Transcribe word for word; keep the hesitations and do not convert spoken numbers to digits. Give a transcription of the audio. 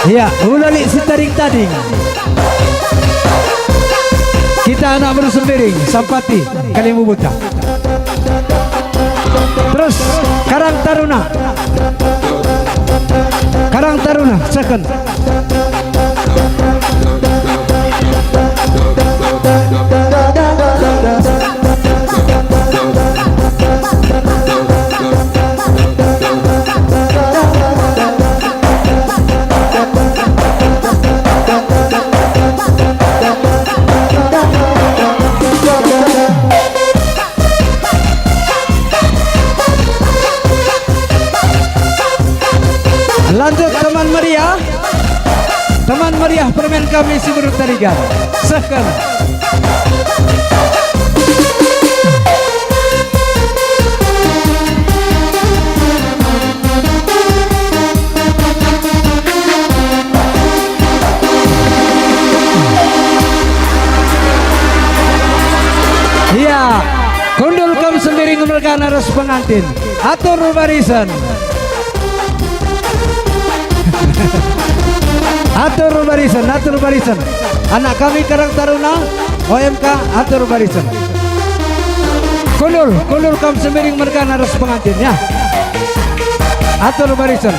Iya, ula lit si tading-tading. Kita anak beru Sembiring, Sampati, Kalimubuta. Terus, Karang Taruna. Karang Taruna, second. Lanjut, teman meriah. Teman meriah permen kami si bertarigan. Sehken. Iya, kundul kam Sembiring mergana ras pengantin. Atur barisen. Atur barisen, atur barisen. Anak kami Karang Taruna, O M K, atur barisen. Kundul, kundul kam Sembiring mergana ras pengantin, ya. Atur barisen.